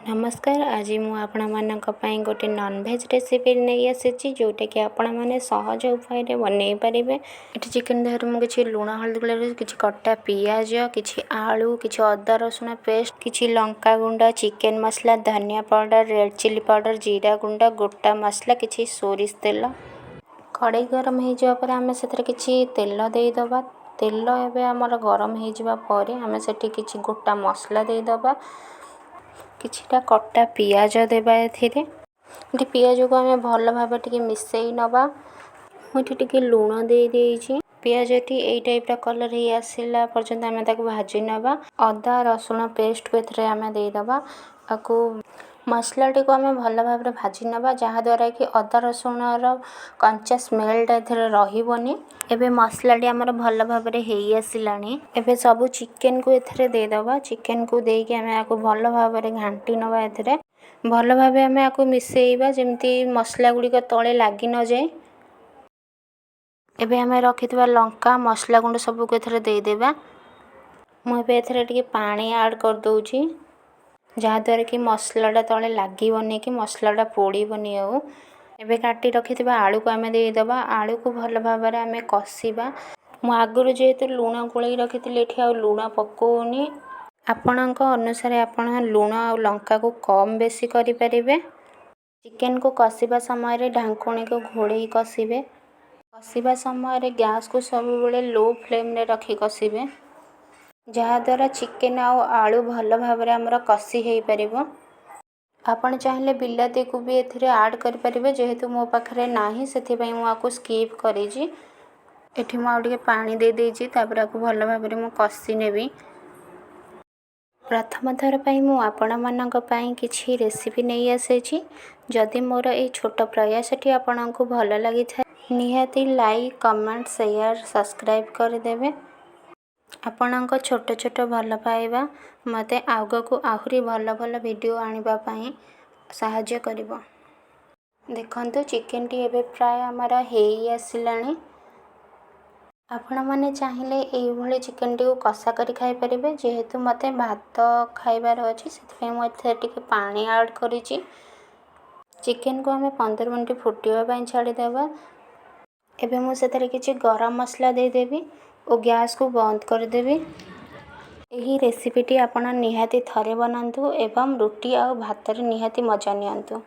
ନମସ୍କାର, ଆଜି ମୁଁ ଆପଣମାନଙ୍କ ପାଇଁ ଗୋଟେ ନନଭେଜ୍ ରେସିପି ନେଇ ଆସିଛି, ଯେଉଁଟାକି ଆପଣମାନେ ସହଜ ଉପାୟରେ ବନେଇ ପାରିବେ। ଏଠି ଚିକେନ୍ ଦେହରେ ମୁଁ କିଛି ଲୁଣ, ହଳଦୀ ଗୋଳେଇ, କିଛି କଟା ପିଆଜ, କିଛି ଆଳୁ, କିଛି ଅଦା ରସୁଣ ପେଷ୍ଟ, କିଛି ଲଙ୍କା ଗୁଣ୍ଡ, ଚିକେନ୍ ମସଲା, ଧନିଆ ପାଉଡ଼ର, ରେଡ଼୍ ଚିଲି ପାଉଡ଼ର, ଜିରା ଗୁଣ୍ଡ, ଗୋଟା ମସଲା, କିଛି ସୋରିଷ ତେଲ। କଡ଼େଇ ଗରମ ହେଇଯିବା ପରେ ଆମେ ସେଥିରେ କିଛି ତେଲ ଦେଇଦେବା। ତେଲ ଏବେ ଆମର ଗରମ ହେଇଯିବା ପରେ ଆମେ ସେଠି କିଛି ଗୋଟା ମସଲା ଦେଇଦେବା, କିଛିଟା କଟା ପିଆଜ ଦେବା ଏଥିରେ। ଏଠି ପିଆଜକୁ ଆମେ ଭଲ ଭାବେ ଟିକେ ମିଶାଇ ନେବା। ମୁଁ ଏଠି ଟିକେ ଲୁଣ ଦେଇଦେଇଛି। ପିଆଜଟି ଏଇ ଟାଇପ୍ର କଲର୍ ହେଇ ଆସିଲା ପର୍ଯ୍ୟନ୍ତ ଆମେ ତାକୁ ଭାଜି ନେବା। ଅଦା ରସୁଣ ପେଷ୍ଟକୁ ଏଥିରେ ଆମେ ଦେଇଦେବା। ଆକୁ ମସଲାଟିକୁ ଆମେ ଭଲ ଭାବରେ ଭାଜି ନେବା, ଯାହାଦ୍ୱାରା କି ଅଦା ରସୁଣର କଞ୍ଚା ସ୍ମେଲ୍ଟା ଏଥିରେ ରହିବନି। ଏବେ ମସଲାଟି ଆମର ଭଲ ଭାବରେ ହେଇ ଆସିଲାଣି। ଏବେ ସବୁ ଚିକେନକୁ ଏଥିରେ ଦେଇଦେବା। ଚିକେନକୁ ଦେଇକି ଆମେ ଆକୁ ଭଲ ଭାବରେ ଘାଣ୍ଟି ନେବା। ଏଥିରେ ଭଲ ଭାବେ ଆମେ ଆକୁ ମିଶାଇବା, ଯେମିତି ମସଲା ଗୁଡ଼ିକ ତଳେ ଲାଗି ନଯାଏ। ଏବେ ଆମେ ରଖିଥିବା ଲଙ୍କା, ମସଲା ଗୁଣ୍ଡ ସବୁକୁ ଏଥିରେ ଦେଇଦେବା। ମୁଁ ଏବେ ଏଥିରେ ଟିକେ ପାଣି ଆଡ଼୍ କରିଦେଉଛି, ଯାହାଦ୍ୱାରା କି ମସଲାଟା ତଳେ ଲାଗିବନି କି ମସଲାଟା ପୋଡ଼ିବନି। ଆଉ ଏବେ କାଟି ରଖିଥିବା ଆଳୁକୁ ଆମେ ଦେଇଦେବା। ଆଳୁକୁ ଭଲ ଭାବରେ ଆମେ କଷିବା। ମୁଁ ଆଗରୁ ଯେହେତୁ ଲୁଣ ଗୋଳେଇ ରଖିଥିଲି, ଏଠି ଆଉ ଲୁଣ ପକାଉନି। ଆପଣଙ୍କ ଅନୁସାରେ ଆପଣ ଲୁଣ ଆଉ ଲଙ୍କାକୁ କମ୍ ବେଶୀ କରିପାରିବେ। ଚିକେନକୁ କଷିବା ସମୟରେ ଢାଙ୍କୁଣୀକୁ ଘୋଡ଼େଇ କଷିବେ। କଷିବା ସମୟରେ ଗ୍ୟାସ୍କୁ ସବୁବେଳେ ଲୋ ଫ୍ଲେମ୍ରେ ରଖି କଷିବେ, ଯାହାଦ୍ୱାରା ଚିକେନ୍ ଆଉ ଆଳୁ ଭଲ ଭାବରେ ଆମର କଷି ହେଇପାରିବ। ଆପଣ ଚାହିଁଲେ ବିଲାତିକୁ ବି ଏଥିରେ ଆଡ଼୍ କରିପାରିବେ। ଯେହେତୁ ମୋ ପାଖରେ ନାହିଁ, ସେଥିପାଇଁ ମୁଁ ଆକୁ ସ୍କିପ୍ କରିଛି। ଏଠି ମୁଁ ଆଉ ଟିକେ ପାଣି ଦେଇଦେଇଛି। ତାପରେ ଆକୁ ଭଲ ଭାବରେ ମୁଁ କଷି ନେବି। ପ୍ରଥମ ଥର ପାଇଁ ମୁଁ ଆପଣମାନଙ୍କ ପାଇଁ କିଛି ରେସିପି ନେଇ ଆସିଛି। ଯଦି ମୋର ଏଇ ଛୋଟ ପ୍ରୟାସଟି ଆପଣଙ୍କୁ ଭଲ ଲାଗିଥାଏ, ନିହାତି ଲାଇକ୍, କମେଣ୍ଟ, ସେୟାର, ସବସ୍କ୍ରାଇବ୍ କରିଦେବେ। ଆପଣଙ୍କ ଛୋଟ ଛୋଟ ଭଲ ପାଇବା ମୋତେ ଆଗକୁ ଆହୁରି ଭଲ ଭଲ ଭିଡ଼ିଓ ଆଣିବା ପାଇଁ ସାହାଯ୍ୟ କରିବ। ଦେଖନ୍ତୁ, ଚିକେନଟି ଏବେ ପ୍ରାୟ ଆମର ହେଇ ଆସିଲାଣି। ଆପଣମାନେ ଚାହିଁଲେ ଏଇଭଳି ଚିକେନଟିକୁ କଷା କରି ଖାଇପାରିବେ। ଯେହେତୁ ମୋତେ ଭାତ ଖାଇବାର ଅଛି, ସେଥିପାଇଁ ମୁଁ ଏଥିରେ ଟିକେ ପାଣି ଆଡ଼୍ କରିଛି। ଚିକେନକୁ ଆମେ 15 ମିନିଟ୍ ଫୁଟିବା ପାଇଁ ଛାଡ଼ିଦେବା। ଏବେ ମୁଁ ସେଥିରେ କିଛି ଗରମ ମସଲା ଦେଇଦେବି ଓ ଗ୍ୟାସ୍କୁ ବନ୍ଦ କରିଦେବି। ଏହି ରେସିପିଟି ଆପଣ ନିହାତି ଥରେ ବନାନ୍ତୁ ଏବଂ ରୁଟି ଆଉ ଭାତରେ ନିହାତି ମଜା ନିଅନ୍ତୁ।